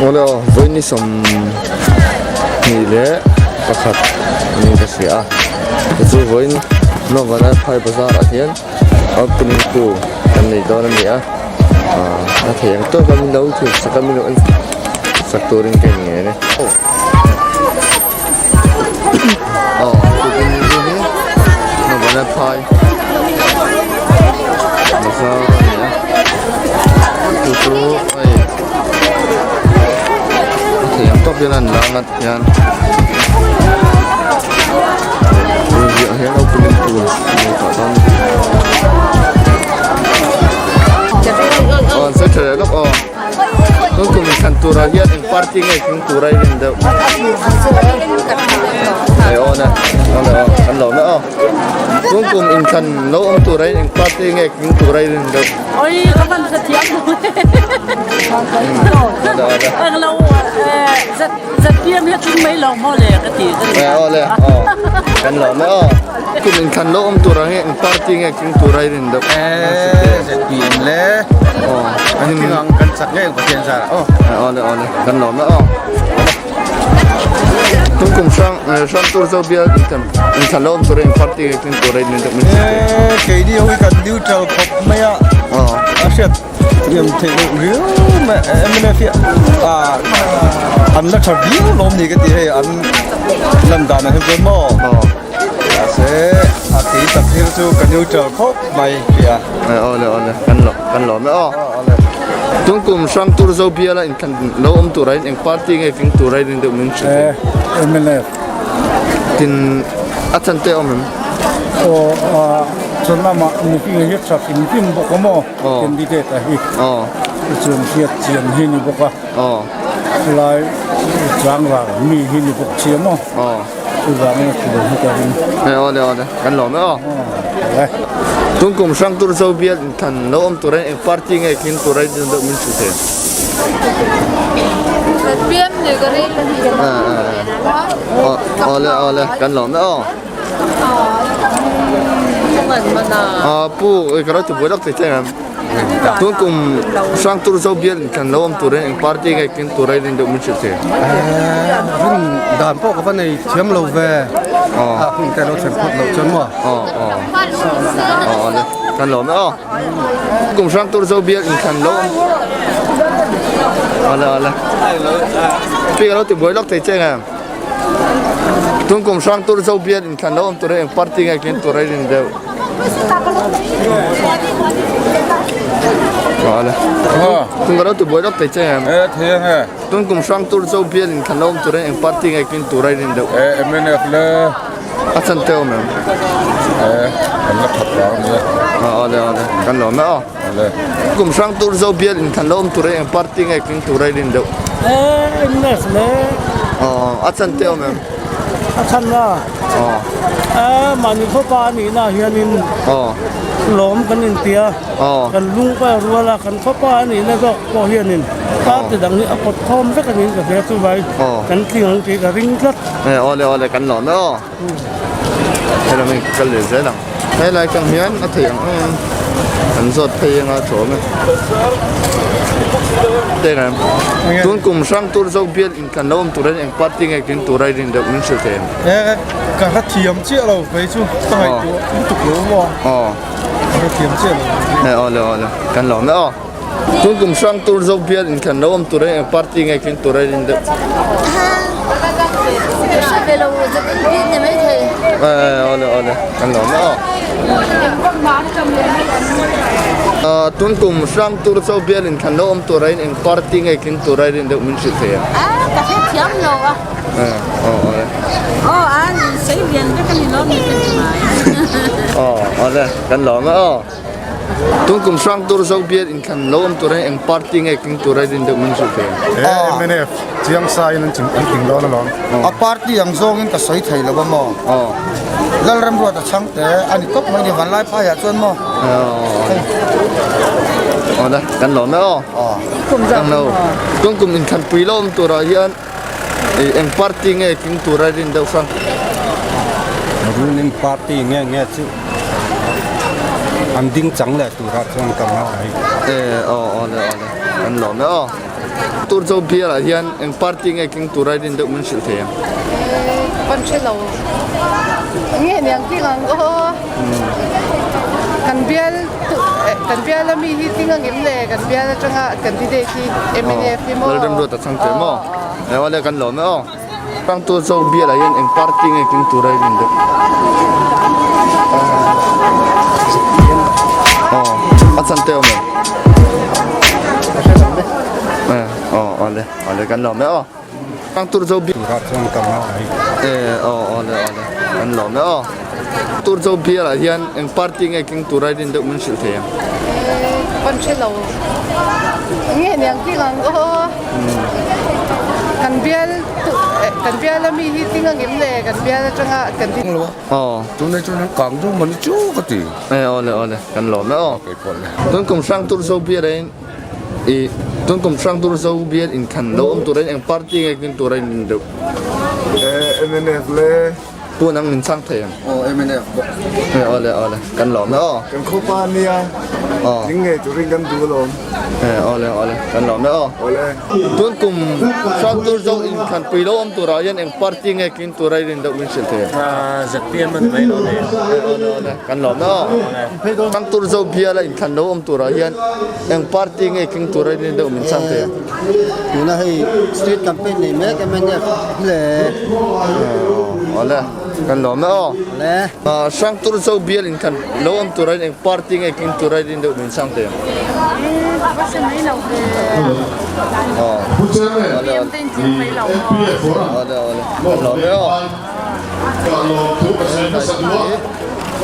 Awle aw vawiin ni 21 niin ka hria a chu vawiin Nova Phai bazar ah hian opening tu kan nei dawn a ni a ah a thei ang tawk a min lo thlir sak a min lo en sak turin ka inngen e. Aw tukin hi hi Nova Phai bazar a ni a chu chu hei a thei ang tawk hian an lang a hian ziah hian opening tur a ni tawh dawn a ni aw an sawi tha leh lawk aw tun kum inthlan turah hian eng party nge tling tura i rin deuh hei aw ne aw le aw kan lo na aw tun kum inthlan lo awm tura in eng party nge tling tura i rin deuh Oi ka van ka thiam lo lo ZPM hi tling mai lo maw le ka ti ka Eh aw le aw kan lo na aw kum inthlan lo awm turah hian eng party nge tling tura i rin deuh Eh ZPM le aw an tling ang kan chak ngei ang Pathian zarah aw aw le aw le kan lo na aw Tung kum hrang hrang tur zo bial inthlan inthlan lo awm tura eng party nge tling tura i rin deuh min hrilh Eh keini ho hi kan neutral khawp mai a aw a hriat Thiam theih loh riau mai mnf hi ah an la tha viau lawm ni ka ti hei an lan dan ah hian chuan maw mahse a kei tak hi chu ka neutral khawp mai tia aw le aw le kan lo kan lawm e aw tung kum hrang tur zo bial a inthlan lo awm tur ah hian eng party nge tling tur a in deuh min hrilh thei mnf tin a chan te awm em aw ah chuan lamah mipui hi tha hrim hrim bawk a maw. Candidate a hi chuan hriat chian hi ni bawk a helai chang ral mi hi ni bawk chiah maw chuvangin a tlu hi ka ring. Aw le aw le kan lawm e aw tun kum hrang tur zo bial inthan lo awm tur eng party nge tling tur a in deuh min hrilh thei aw le aw le kan lawm e aw. Pu ka lo ti buai lawk thei em tun kum hrang tur zo bial in lo awm turin eng party nge kin tur a in deuh min hrilh thei rin dan pawh ka va nei thiam lo ve a hun te lo thlen phawt loh chuan maw aw aw aw le kan lawm e aw kum hrang tur zo bial in thlan lo awm awle awle pi ka lo ti buai lawk thei che em. Tun kum hrang tur zo bial inthlan lo awm tur hi eng party nge kin tur a rin deuh. Tun ka lo ti buai lawk thei che em? E thei ang e. Tun kum hrang tur zo bial inthlan lo awm tur hi eng party nge kin tur a rin deuh. E MNF le. A chan te awm em? E kan la that vang ania. Awle awle kan lawm e aw. Awle. Kum hrang tur zo bial inthlan lo awm tur hi eng party nge kin tur a rin deuh. E MNF le. Aw a chan te awm em? A chan a. Aw. E mahni khawpa a nihna ah hianin Aw. lawm kan intia. Aw. Kan lung pawh a rual a, kan khawpa a nihna zawk pawh hianin party dang hi a kawt khawm vek a niin ka hria chuvai kan tling ang tih ka ring tlat. E awle awle kan lawm e aw. Hei lam hi kal leh zel ang. Helai kang hian a theih ang ang an zawt phei anga chawm e. Teng tun kum hrang tur zo bial in kan lo awm tur hian eng party nge kin tur a rin deuh min hrilh thei em? E ka hre thiam chiah lo kei chu ka ngaihtuah lutuk lo maw? Aw. Ka hre thiam chiah lo. E awle awle kan lawm e aw. Tun kum hrang tur zo bial in kan lo awm tur hian eng party nge kin tur a rin deuh? Awle awle kan lawm e aw. Tun kum hrang tur zo bial in kan lo awm tur hian eng party nge kin tur a rin deuh min hrilh thei em? Ka hre thiam lo a. Aw awle. Aw a sei lian vek a ni lawm ni ka ti mai. Aw awle kan lawm e aw. Tun kum hrang tur zo bial inthlan lo awm tur hian eng party nge tling tur a rin deuh min hrilh thei He mnf chiang sa in an tling dawn alawm. A party ang zawngin ka sawi thei lo a maw? Lalremruata chhangte a ni tawp mai ni Vanlai phaiah chuan maw? Aw le, kan lawm e aw. Ang lo. Tun kum inthlan pui lo awm turah hian eng party nge tling tur a rin deuh hrang? Ruling party nge nge chu an ding chang leh turah chuan ka ngai. E aw aw le aw le kan lawm e aw. Turzo bial ah hian eng party nge keng tura i rin deuh min hrilh thei ang? Kan hre lo. Nge niang ting ang aw. Kan bial kan bial ami hi ting angem le kan bial atanga candidate hi MNF hi maw. Lalremruata chang teh maw. Ewa le kan lawm e aw. Hrangturzo bial ah hian eng party nge keng tura i rin deuh? Aw a chan te awm em? Aw awle awle kan lawm e aw. Hrangturzo bial Turah chuan ka ngai. Aw awle awle kan lawm e aw. Turzo bial ah hian eng party nge keng tura i rin deuh min hrilh thei ang? Kan hre lo. Nge niang ting ang aw. Kan bial kan bial ami hi ting angem le kan bial atanga kan Ang lo a. Tunlai chuan an kang deuh mawni chu ka ti. E awle awle kan lawm e aw. Tun kum hrang tur zo bial in i tun kum hrang tur zo bial in khan lo awm tur in eng party nge kin tur a in deuh. E mnf le. Tun ang min chhang thei ang. Aw mnf bawk. E awle awle kan lawm e aw. Kan khawpa ania. Aw. Ding ngei turin kan duh alawm. E awle awle kan lawm e aw. Awle. Tun kum hrang tur zo in thlan pui lo awm turah hian eng party nge kin tura i rin deuh min hrilh thei ang. ZPM a ni mai lo ni. E awle awle kan lawm e aw. Hrang tur zo biala in thlan lo awm turah hian eng party nge king tura i rin deuh min chhang thei ang. Tuna hei state campaign nei mek mnf hle. Awle kan lawm e aw. Awle. Hrang tur zo bial in khan lo awm tura in eng party nge king tura i rin deuh min chhang thei ang. Awle awle awle kan lawm e aw.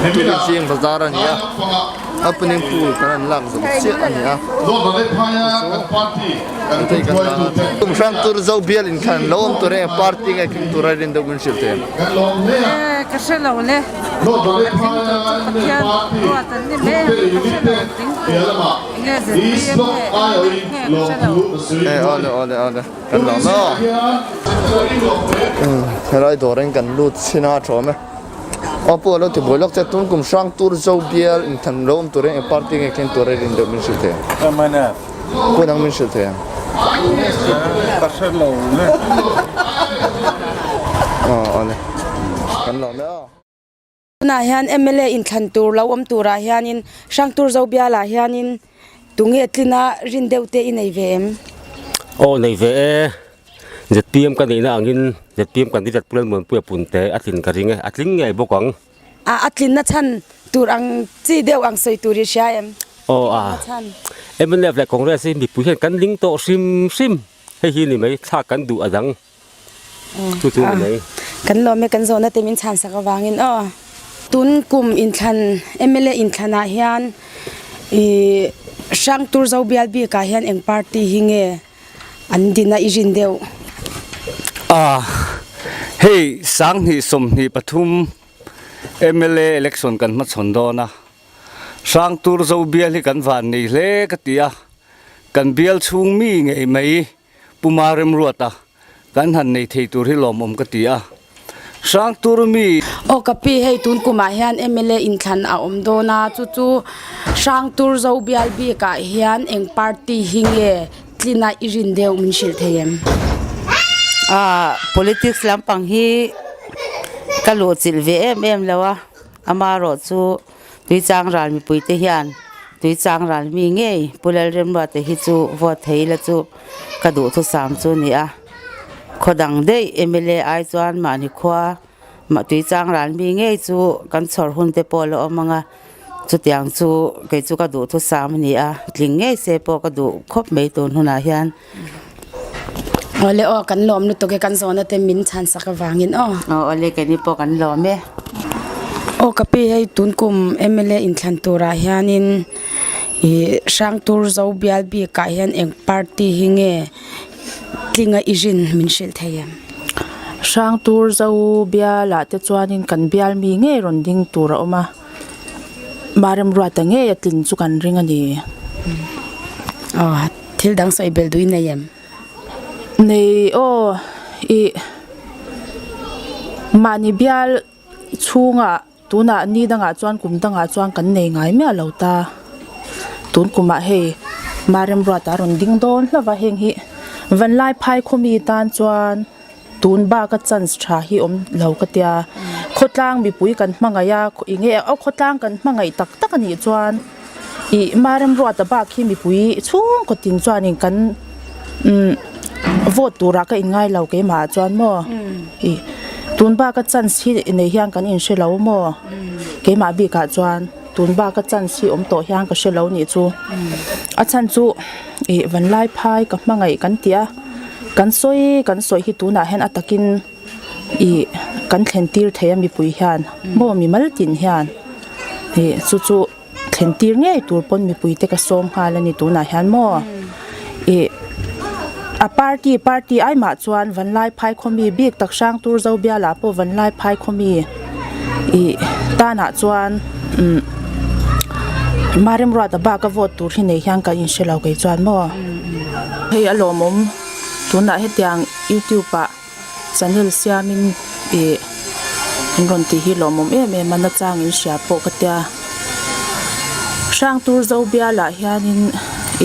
Tuiching bazar a ni a. Opening pool kan an lak zawk chiah a ni a thei kan la tum hrang tur zo bial in khan lo awm tur eng party nge king tur a rin deuh min hrilh thei ang ka hre lo le a tling tur chu Pathian ruat an ni mai ang ka hre lo tling tur enge ZPM nge mnf nge ka hre lo e awle awle awle kan lawm e aw helai dawr in kan lut chhin a a thawm e. Aw pawh a lo ti buai lawk che tun kum hrang tur zo bial inthan lo awm turin eng party nge keng tur a rin deuh min hrilh thei ang. Mnf. Pu nang min hrilh thei ang. Ka hre lo le. Aw awle. Kan lawm e aw. Tunah hian mla inthlan tur lo awm turah hianin hrang tur zo bialah hianin tunge tlina rin deuh te i nei ve em? Aw nei ve e. ZPM ka nihna angin ZPM candidate Pu Lalmuanpuia Punte a tlin ka ring e, a tling ngei bawk ang. A a tlinna chhan tur ang chi deuh ang sawi tur i hria em? Aw a, mnf leh Congress hi mipui hian kan ling tawh hrim hrim, hei hi ni mai thlak kan duh a dang chu chu ni mai. Kan lawm e kan zawhna te min chhan sak avangin aw. Tun kum inthlan mla inthlanah hian i hrang tur zo bial bikah hian eng party hi nge An din a i rin deuh. A, hei 20 23 mla election kan hmachhawn dawn a, Hrangtur zo bial hi kan van nei hle ka ti a, kan bial chhung mi ngei mai Pu Maremruata kan han nei thei tur hi lawmawm ka ti a. Hrangtur mi. Aw ka pi hei tun kumah hian mla inthlan a awm dawn a chu chu Hrangtur zo bial bikah hian eng party hi nge tlina i rin deuh min hrilh thei em? Aaa politics lampang hi ka luh chilh ve em em lo a amaherawh chu Tuichang ral mipui te hian Tuichang ral mi ngei Pu Lalremruate hi chu vote thei ila chu ka duhthusam chu a ni a. Khaw dang daih mla ai chuan mahni khua mah tui chang ral mi ngei chu kan chhawr hun te pawh a la awm ang a, chutiang chu kei chu ka duh thusam a ni a, tling ngei se pawh ka duh khawp mai tun hunah hian. Awle aw kan lawm lutuk e kan zawhna te min chhan sak avangin aw. Aw awle keini pawh kan lawm e. Aw ka pi hei tun kum mla inthlan turah hianin ih Hrangtur zo bial bikah hian eng party hi nge Tlinga i rin min hrilh thei em? Hrangtur zo bialah te chuanin kan bial mi ngei rawn ding tur a awm a, Maremruata ngei a tlin chu kan ring a ni. Aw, thil dang sawi belh duh i nei em? Nei aw, ih mahni bial chhungah Tunah ni dangah chuan kum dangah chuan kan nei ngai miah lo ta. Tun kumah hei Maremruata a rawn ding dawn hlauh va, heng hi Vanlaiphai khawmi tan chuan tun bak a chance tha hi awm lo ka tia. Khawtlang mipui kan hmangaih a, eng nge aw khawtlang kan hmangaih tak tak a nih chuan ih Maremruata bak hi mipui chhungkaw tin chuanin kan umm vote turah ka inngai lo keimah ah chuan maw ih tun bak a chance hi nei hian kan inhre lo maw keimah bikah chuan. Tun bak a chance hi awm tawh hian ka hre lo nih chu. A chhan chu ih vanlai phai ka hmangaih kan tih a, kan sawi kan sawi hi tunah hian a takin ih kan thlen tir thei a mipui hian maw mi mal tin hian ih chu chu thlen tir ngei tur pawn mipui te ka sawm nghal a ni tunah hian maw ih a party party ai mah chuan vanlai phai khawmi bik tak hrang tur zo bialah pawh vanlai phai khawmi ih tanah chuan umm Maremruata bak a vote tur hi nei hian ka inhre lo kei chuan maw hei a lawmawm tunah hetiang youtube ah channel siamin ih an rawn tih hi lawmawm em em a nachang in hria pawh ka tia hrang tur zo bialah hianin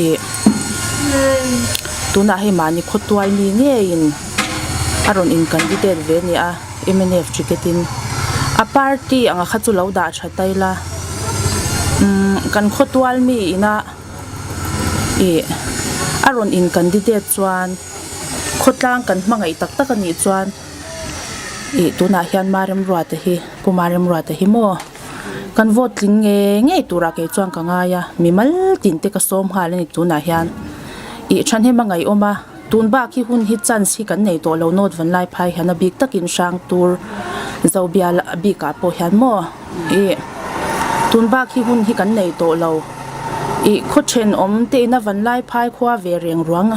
ih tunah hei mahni khawtual mi ngeiin a rawn in candidate ve a ni a. Mnf ticket in a party anga kha chu lo dah tha ta ila umm kan khawtual mi ina ih a rawn in candidate chuan khawtlang kan hmangaih tak tak a nih chuan ih tunah hian Maremruata hi Pu Maremruata hi maw kan vote tling ngei ngei turah kei chuan ka ngai a mimal tin te ka sawm nghal a ni tunah hian ih thahnem a ngaihawm a. Tun bak hi hun hi chance hi kan nei tawh lo North Vanlaiphai hian a bik takin hrang tur Zobial a bikah pawh hian maw ih tun bak hi hun hi kan nei tawh lo ih khaw thenawm te ina Vanlaiphai khua ve reng ruang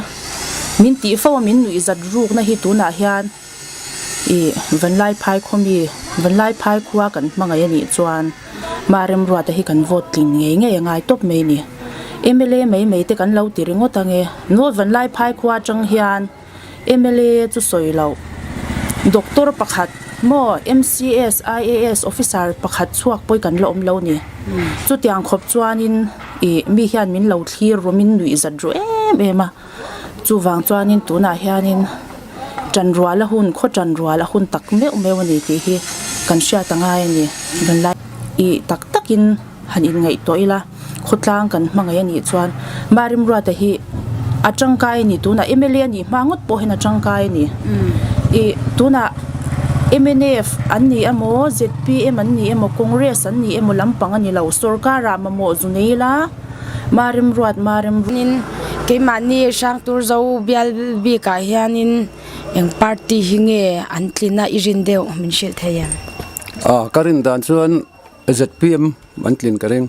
min tih fo a min nuih zat rukna hi tunah hian Ih, Vanlaiphai khaw mi, Vanlaiphai khua kan hmangaih a nih chuan mah remruata hi kan vote tling ngei ngei a ngai tawp mai ni. Mla mai mai te kan lo ti ringawt ange. North Vanlaiphai khua atang hian mla chu sawi loh. Doctor pakhat maw MCS, IAS officer pakhat chhuak pawh hi kan la awm lo ni. Chutiang khawp chuanin ih mi hian min lo thlir rawmin nuih zat ru em em a. Chuvang chuanin tunah hianin tanrual a hun khaw tanrual a hun tak meuh meuh a ni tih hi kan hriat a ngai a ni. Tunlai ih tak takin han inngaihtuah ila khawtlang kan hmangaih a nih chuan Marimruata hi a tangkai a ni tunah mla a nih hma ngawt pawh hian a tangkai a ni. Ih tunah mnf an ni emaw zpm an ni emaw congress an ni emaw lampang a ni lo sorkar ah mamawh zu nei ila. Maremruat Maremruat. In keimahni Hrangturzo bial bikah hianin eng party hi nge an tlin a i rin deuh min hrilh thei em? A ka rin dan chuan zpm an tlin ka ring.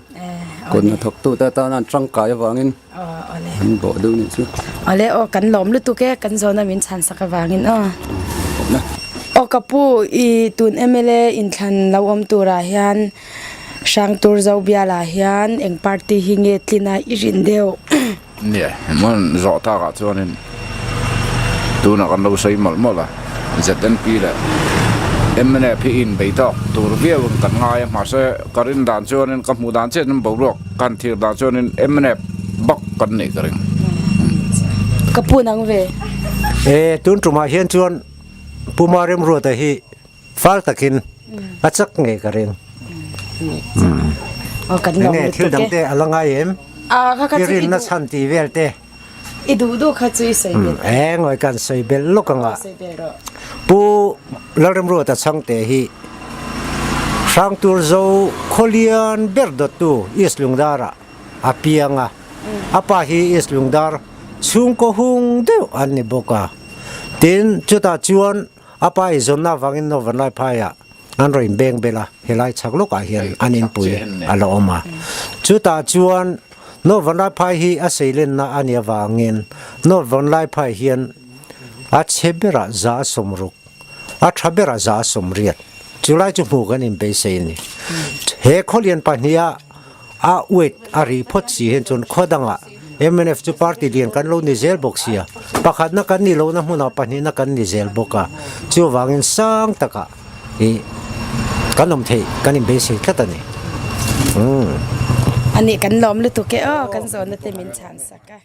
Kut hnathawktute atana an tangkai avangin an bawh deuh nih chu. Awle aw kan lawm lutuk e kan zawhna min chhansak avangin aw. Aw ka pu i tun mla inthlan lo awm turah hian Hrangturzo bialah hian eng party hi nge tlin a i rin deuh? Nia, hmun zawh takah chuanin tunah kan lo sawi mawlh mawlh a, ZNP leh mnf hi inbei tawk tur viauin kan ngai a, mahse ka rin dan chuanin ka hmuh dan chiah chuan boruak kan thlir dan chuanin mnf bawk kan nih ka ring. Ka pu nang ve. E, tun tumah hian chuan Pu Maremruata hi Fal takin a chak ngei ka ring. Enge thil dang te a la ngai em? I rinna chhan tih vel te. I duh duh kha chu i sawi belh. E ngawi kan sawi belh lawk anga. Pu Lalremruata Chhangte hi Hrangturzo khawlian ber dawttu East Lungdara a piang a. A pa hi East Lungdar chhungkaw hung deuh an ni bawk a. Tin, chutah chuan A pa i zawnna avangin Northern Laiphaiah an rawn inbeng bel a, helai chhak lawkah hian an inpui a la awm a. Chutah chuan Northern Laiphai hi a seilenna a nih avangin Northern Laiphai hian a chhe berah za a 60, a tha berah za a 80. Chulai chu hmuh kan inbeisei a ni. He khawlian pahniha A weight a ri phawt si hian chuan khaw dangah mnf chu party lian kan lo ni zel bawk sia, pakhatna kan ni lohna hmunah pahnihna kan ni zel bawk a, chuvangin sang takah ih kan awm theih kan inbeisei tlat a ni. Umm. Anih kan lawm lutuk e aw, kan zawhna te min chhan sak a.